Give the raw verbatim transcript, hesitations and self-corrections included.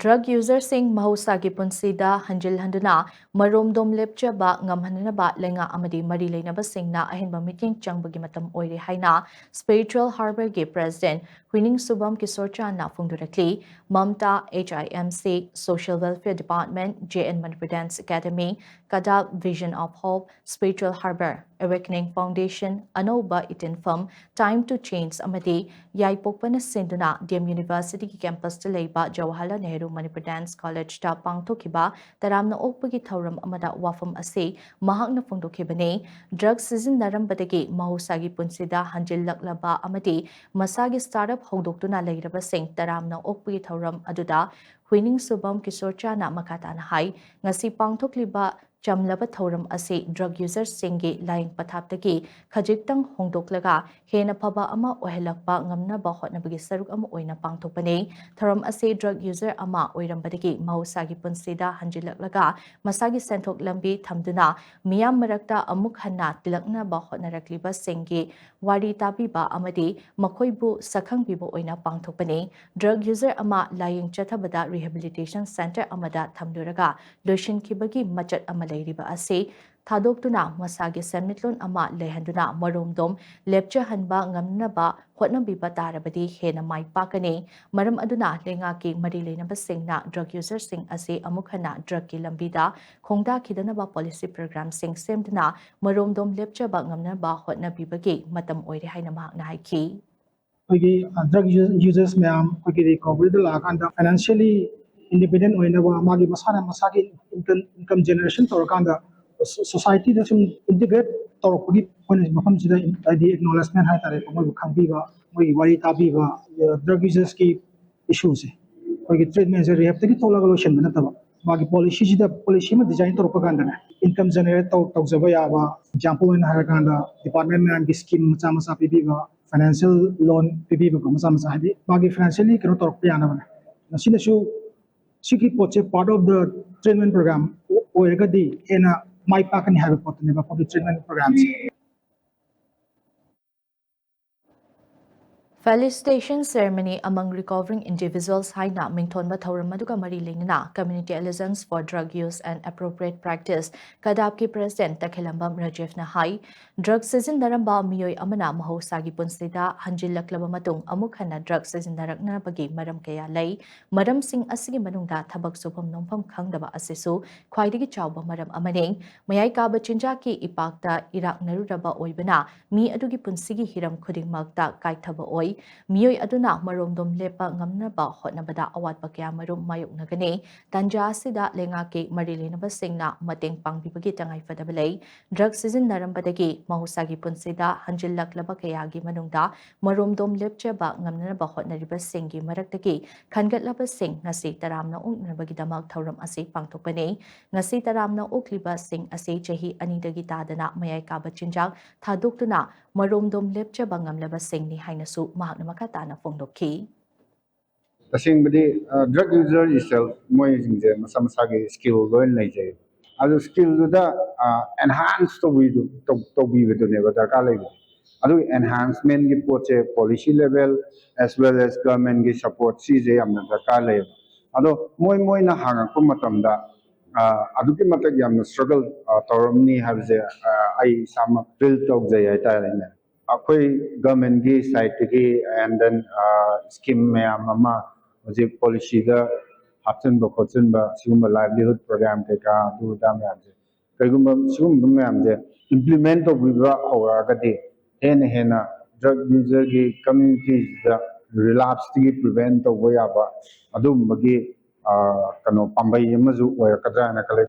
Drug userꯁꯤꯡ ꯃꯍꯧꯁꯥꯒꯤ ꯄꯨꯟꯁꯤꯗ ꯍꯟꯖꯤꯜꯍꯟꯗꯨꯅ ꯃꯔꯣꯝꯗꯣꯝ ꯂꯦꯞꯆꯕ ꯉꯝꯍꯟꯅꯕ ꯂꯩꯉꯥꯛ ꯑꯃꯗꯤ ꯃꯔꯤ ꯂꯩꯅꯕꯁꯤꯡꯅ ꯑꯍꯦꯟꯕ ꯃꯤꯠꯌꯦꯡ ꯆꯪꯕꯒꯤ ꯃꯇꯝ ꯑꯣꯏꯔꯦ ꯍꯥꯏꯅ Spiritual Harbourꯒꯤ President ꯍꯨꯏꯅꯤꯡꯁꯨꯕꯝ ꯀꯤꯁꯣꯔꯆꯥꯟꯅ ꯐꯣꯡꯗꯣꯔꯛꯂꯤ꯫ Mamta, H I M C, Social Welfare Department, J N Manipur Dance Academy, ꯀꯗꯥꯛ, Vision of Hope, Spiritual Harbour, Awakening Foundation, ꯑꯅꯧꯕ ꯏꯇꯤꯟꯐꯝ, Time to Change ꯑꯃꯗꯤ ꯌꯥꯏꯄꯣꯛꯄꯅ ꯁꯤꯟꯗꯨꯅ D M Universityꯒꯤ campusꯇ ꯂꯩꯕ Jawaharlal Nehru Manipur Dance Collegeꯇ ꯄꯥꯡꯊꯣꯛꯈꯤꯕ ꯇꯔꯥꯝꯅ ꯑꯣꯛꯄꯒꯤ ꯊꯧꯔꯝ ꯑꯃꯗ ꯋꯥꯐꯝ ꯑꯁꯤ ꯃꯍꯥꯛꯅ ꯐꯣꯡꯗꯣꯛꯈꯤꯕꯅꯤ꯫ Drug ꯁꯤꯖꯤꯟꯅꯔꯝꯕꯗꯒꯤ ꯃꯍꯧꯁꯥꯒꯤ ꯄꯨꯟꯁꯤꯗ ꯍꯟꯖꯤꯜꯂꯛꯂꯕ ꯑꯃꯗꯤ ꯃꯁꯥꯒꯤ startup ꯍꯧꯗꯣꯛꯇꯨꯅ ꯂꯩꯔꯕꯁꯤꯡ ꯇꯔꯥꯝꯅ ꯑꯣꯛꯄꯒꯤ ꯊꯧꯔꯝ ꯑꯗꯨꯗ ꯍꯨꯏꯅꯤꯡꯁꯨꯕꯝ ꯀꯤꯁꯣꯔꯆꯥꯅ ꯃꯈꯥ ꯇꯥꯅ ꯍꯥꯏ, ꯉꯁꯤ ꯄꯥꯡꯊꯣꯛꯂꯤꯕ ꯆꯝꯂꯕ ꯊꯧꯔꯝ ꯑꯁꯤ drug userꯁꯤꯡꯒꯤ ꯂꯥꯌꯦꯡ ꯄꯊꯥꯞꯇꯒꯤ ꯈꯖꯤꯛꯇꯪ ꯍꯣꯡꯗꯣꯛꯂꯒ ꯍꯦꯟꯅ ꯐꯕ ꯑꯃ ꯑꯣꯏꯍꯜꯂꯛꯄ ꯉꯝꯅꯕ ꯍꯣꯠꯅꯕꯒꯤ ꯁꯔꯨꯛ ꯑꯃ ꯑꯣꯏꯅ ꯄꯥꯡꯊꯣꯛꯄꯅꯤ꯫ ꯊꯧꯔꯝ ꯑꯁꯤ drug user ꯑꯃ ꯑꯣꯏꯔꯝꯕꯗꯒꯤ ꯃꯍꯧꯁꯥꯒꯤ ꯄꯨꯟꯁꯤꯗ ꯍꯟꯖꯤꯜꯂꯛꯂꯒ ꯃꯁꯥꯒꯤ ꯁꯦꯟꯊꯣꯛ ꯂꯝꯕꯤ ꯊꯝꯗꯨꯅ ꯃꯤꯌꯥꯝ ꯃꯔꯛꯇ ꯑꯃꯨꯛ ꯍꯟꯅ ꯇꯤꯜꯂꯛꯅꯕ ꯍꯣꯠꯅꯔꯛꯂꯤꯕꯁꯤꯡꯒꯤ ꯋꯥꯔꯤ ꯇꯥꯕꯤꯕ ꯑꯃꯗꯤ ꯃꯈꯣꯏꯕꯨ ꯁꯛꯈꯪꯕꯤꯕ ꯑꯣꯏꯅ ꯄꯥꯡꯊꯣꯛꯄꯅꯤ꯫ Drug user ꯑꯃ ꯂꯥꯌꯦꯡ ꯆꯠꯊꯕꯗ rehabilitation centre ꯑꯃꯗ ꯊꯝꯂꯨꯔꯒ ꯂꯣꯏꯁꯤꯟꯈꯤꯕꯒꯤ ꯃꯆꯠ ꯑꯃ ꯂꯩꯔꯤꯕ ꯑꯁꯤ ꯊꯥꯗꯣꯛꯇꯨꯅ ꯃꯁꯥꯒꯤ ꯁꯦꯟꯃꯤꯠꯂꯣꯟ ꯑꯃ ꯂꯩꯍꯟꯗꯨꯅ ꯃꯔꯣꯝꯗꯣꯝ ꯂꯦꯞꯆꯍꯟꯕ ꯉꯝꯅꯕ ꯍꯣꯠꯅꯕꯤꯕ ꯇꯥꯔꯕꯗꯤ ꯍꯦꯟꯅ ꯃꯥꯏ ꯄꯥꯛꯀꯅꯤ꯫ ꯃꯔꯝ ꯑꯗꯨꯅ ꯂꯩꯉꯥꯛꯀꯤ ꯃꯔꯤ ꯂꯩꯅꯕꯁꯤꯡꯅ drug userꯁꯤꯡ ꯑꯁꯤ ꯑꯃꯨꯛ ꯍꯟꯅ drugꯀꯤ ꯂꯝꯕꯤꯗ ꯈꯣꯡꯗꯥꯈꯤꯗꯅꯕ policy programꯁꯤꯡ ꯁꯦꯝꯗꯨꯅ ꯃꯔꯣꯝꯗꯣꯝ ꯂꯦꯞꯆꯕ ꯉꯝꯅꯕ ꯍꯣꯠꯅꯕꯤꯕꯒꯤ ꯃꯇꯝ ꯑꯣꯏꯔꯦ ꯍꯥꯏꯅ ꯃꯍꯥꯛꯅ ꯍꯥꯏꯈꯤ꯫ ꯑꯩꯈꯣꯏꯒꯤ drug users ꯃꯌꯥꯝ ꯑꯩꯈꯣꯏꯒꯤ recoveryꯗ ꯂꯥꯛꯑꯀꯥꯟꯗ financially independent ꯑꯣꯏꯅꯕ, ꯃꯥꯒꯤ ꯃꯁꯥꯅ ꯃꯁꯥꯒꯤ income income generation ꯇꯧꯔꯀꯥꯟꯗ societyꯗ ꯁꯨꯝ integrate ꯇꯧꯔꯛꯄꯒꯤ ꯑꯩꯈꯣꯏꯅ ꯃꯐꯝꯁꯤꯗ ꯍꯥꯏꯗꯤ acknowledgement ꯍꯥꯏꯇꯥꯔꯦ, ꯃꯣꯏꯕꯨ ꯈꯪꯕꯤꯕ, ꯃꯣꯏꯒꯤ ꯋꯥꯔꯤ ꯇꯥꯕꯤꯕ, drug usersꯀꯤ issueꯁꯦ ꯑꯩꯈꯣꯏꯒꯤ treatmentꯁꯦ rehabꯇꯒꯤ ꯊꯣꯛꯂꯒ ꯂꯣꯏꯁꯤꯟꯕ ꯅꯠꯇꯕ, ꯃꯥꯒꯤ policyꯁꯤꯗ policy ꯑꯃ design ꯇꯧꯔꯛꯄ ꯀꯥꯟꯗꯅꯦ, income generate ꯇꯧ ꯇꯧꯖꯕ ꯌꯥꯕ, example ꯑꯣꯏꯅ ꯍꯥꯏꯔꯀꯥꯟꯗ department ꯃꯌꯥꯝꯒꯤ scheme ꯃꯆꯥ ꯃꯆꯥ ꯄꯤꯕꯤꯕ, financial loan ꯄꯤꯕꯤꯕꯀꯣ, ꯃꯆꯥ ꯃꯆꯥ, ꯍꯥꯏꯗꯤ ꯃꯥꯒꯤ financially ꯀꯩꯅꯣ ꯇꯧꯔꯛꯄ ꯌꯥꯅꯕꯅꯦ꯫ ꯃꯁꯤꯅꯁꯨ ꯁꯤꯒꯤ ꯄꯣꯠꯁꯦ part of the treatment program ꯑꯣꯏꯔꯒꯗꯤ ꯍꯦꯟꯅ ꯃꯥꯏ ꯄꯥꯛꯀꯅꯤ ꯍꯥꯏꯕ ꯄꯣꯠꯇꯨꯅꯦꯕ ꯑꯩꯈꯣꯏꯒꯤ treatment programꯁꯦ꯫ Felicitation Ceremony Among Recovering Individuals ꯍꯥꯏꯅ ꯃꯤꯡꯊꯣꯟꯕ ꯊꯧꯔꯝ ꯑꯗꯨꯒ ꯃꯔꯤ ꯂꯩꯅꯅ Community Alliance for Drug Use and Appropriate Practice, ꯀꯗꯥꯞꯀꯤ President ꯇꯈꯦꯂꯝꯕꯝ ꯔꯥꯖꯦꯐꯅ high, drug ꯁꯤꯖꯤꯟꯅꯔꯝꯕ ꯃꯤꯑꯣꯏ ꯑꯃꯅ ꯃꯍꯧꯁꯥꯒꯤ ꯄꯨꯟꯁꯤꯗ ꯍꯟꯖꯤꯜꯂꯛꯂꯕ ꯃꯇꯨꯡ ꯑꯃꯨꯛ ꯍꯟꯅ drug ꯁꯤꯖꯤꯟꯅꯔꯛꯅꯕꯒꯤ ꯃꯔꯝ ꯀꯌꯥ ꯂꯩ꯫ ꯃꯔꯝꯁꯤꯡ ꯑꯁꯤꯒꯤ ꯃꯅꯨꯡꯗ ꯊꯕꯛ ꯁꯨꯐꯝ ꯅꯣꯝꯐꯝ ꯈꯪꯗꯕ ꯑꯁꯤꯁꯨ ꯈ꯭ꯋꯥꯏꯗꯒꯤ ꯆꯥꯎꯕ ꯃꯔꯝ ꯑꯃꯅꯤ꯫ ꯃꯌꯥꯏ ꯀꯥꯕ ꯆꯤꯟꯖꯥꯛꯀꯤ ꯏꯄꯥꯛꯇ ꯏꯔꯥꯛꯅꯔꯨꯔꯕ ꯑꯣꯏꯕꯅ ꯃꯤ ꯑꯗꯨꯒꯤ ꯄꯨꯟꯁꯤꯒꯤ ꯍꯤꯔꯝ ꯈꯨꯗꯤꯡꯃꯛꯇ ꯀꯥꯏꯊꯕ ꯑꯣꯏ꯫ ꯃꯤꯑꯣꯏ ꯑꯗꯨꯅ ꯃꯔꯣꯝꯗꯣꯝ ꯂꯦꯞꯄ ꯉꯝꯅꯕ ꯍꯣꯠꯅꯕꯗ ꯑꯋꯥꯠꯄ ꯀꯌꯥꯃꯔꯨꯝ ꯃꯥꯌꯣꯛꯅꯒꯅꯤ꯫ ꯇꯥꯟꯖꯥ ꯑꯁꯤꯗ ꯂꯩꯉꯥꯛꯀꯤ ꯃꯔꯤ ꯂꯩꯅꯕꯁꯤꯡꯅ ꯃꯇꯦꯡ ꯄꯥꯡꯕꯤꯕꯒꯤ ꯇꯉꯥꯏꯐꯗꯕ ꯂꯩ꯫ Drug ꯁꯤꯖꯤꯟꯅꯔꯝꯕꯗꯒꯤ ꯃꯍꯧꯁꯥꯒꯤ ꯄꯨꯟꯁꯤꯗ ꯍꯟꯖꯤꯜꯂꯛꯂꯕ ꯀꯌꯥꯒꯤ ꯃꯅꯨꯡꯗ ꯃꯔꯣꯝꯗꯣꯝ ꯂꯦꯞꯆꯕ ꯉꯝꯅꯅꯕ ꯍꯣꯠꯅꯔꯤꯕꯁꯤꯡꯒꯤ ꯃꯔꯛꯇꯒꯤ ꯈꯟꯒꯠꯂꯕꯁꯤꯡ ꯉꯁꯤ ꯇꯔꯥꯝꯅ ꯑꯣꯛꯅꯅꯕꯒꯤꯗꯃꯛ ꯊꯧꯔꯝ ꯑꯁꯤ ꯄꯥꯡꯊꯣꯛꯄꯅꯤ꯫ ꯉꯁꯤ ꯇꯔꯥꯝꯅ ꯑꯣꯛꯂꯤꯕꯁꯤꯡ ꯑꯁꯤ ꯆꯍꯤ ꯑꯅꯤꯗꯒꯤ ꯇꯥꯗꯅ ꯃꯌꯥꯏ ꯀꯥꯕ ꯆꯤꯟꯖꯥꯛ ꯊꯥꯗꯣꯛꯇꯨꯅ ꯃꯔꯣꯝꯗꯣꯝ ꯂꯦꯞꯆꯕ ꯉꯝꯂꯕꯁꯤꯡꯅꯤ ꯍꯥꯏꯅꯁꯨ ꯃꯍꯥꯛꯅ ꯃꯈꯥ ꯇꯥꯅ ꯐꯣꯡꯗꯣꯛꯈꯤ꯫ ꯇꯁꯦꯡꯕꯗꯤ drug user itself ꯃꯣꯏꯁꯤꯡꯁꯦ ꯃꯁꯥ ꯃꯁꯥꯒꯤ skill ꯂꯣꯏꯅ ꯂꯩꯖꯩ꯫ ꯑꯗꯨ skillꯗꯨꯗ enhance ꯇꯧꯕꯤꯗꯨ ꯇꯧꯕꯤꯕꯗꯨꯅꯦꯕ ꯗꯔꯀꯥꯔ ꯂꯩꯕꯗꯤ꯫ ꯑꯗꯨꯒꯤ enhancementꯀꯤ ꯄꯣꯠꯁꯦ policy level as well as governmentꯀꯤ support ꯁꯤꯁꯦ ꯌꯥꯝꯅ ꯗꯔꯀꯥꯔ ꯂꯩꯌꯦꯕ꯫ ꯑꯗꯣ ꯃꯣꯏ ꯃꯣꯏꯅ ꯍꯥꯡꯉꯛꯄ ꯃꯇꯝꯗ ꯑꯗꯨꯛꯀꯤ ꯃꯇꯤꯛ ꯌꯥꯝꯅ struggle ꯇꯧꯔꯝꯅꯤ ꯍꯥꯏꯕꯁꯦ ꯑꯩ ꯏꯁꯥꯃꯛ feel ꯇꯧꯖꯩ ꯍꯥꯏꯇꯥꯔꯦꯅꯦ꯫ ꯑꯩꯈꯣꯏ governmentꯀꯤ sideꯇꯒꯤ and then scheme ꯃꯌꯥꯝ ꯑꯃ ꯍꯧꯖꯤꯛ policyꯗ ꯍꯥꯞꯆꯤꯟꯕ ꯈꯣꯠꯆꯤꯟꯕ ꯁꯤꯒꯨꯝꯕ livelihood program ꯀꯩꯀꯥ ꯑꯗꯨ ꯑꯗꯥ ꯃꯌꯥꯝꯁꯦ ꯀꯩꯒꯨꯝꯕ ꯁꯤꯒꯨꯝꯕ ꯃꯌꯥꯝꯁꯦ implement ꯇꯧꯕꯤꯕ ꯍꯧꯔꯛꯑꯒꯗꯤ ꯍꯦꯟꯅ ꯍꯦꯟꯅ drug userꯒꯤ communityꯁꯤꯗ relapseꯇꯒꯤ prevent ꯇꯧꯕ ꯌꯥꯕ ꯑꯗꯨꯒꯨꯝꯕꯒꯤ ꯀꯩꯅꯣ ꯄꯥꯝꯕꯩ ꯑꯃꯁꯨ ꯑꯣꯏꯔꯛꯀꯗ꯭ꯔꯥ ꯍꯥꯏꯅ ꯈꯜꯂꯦ꯫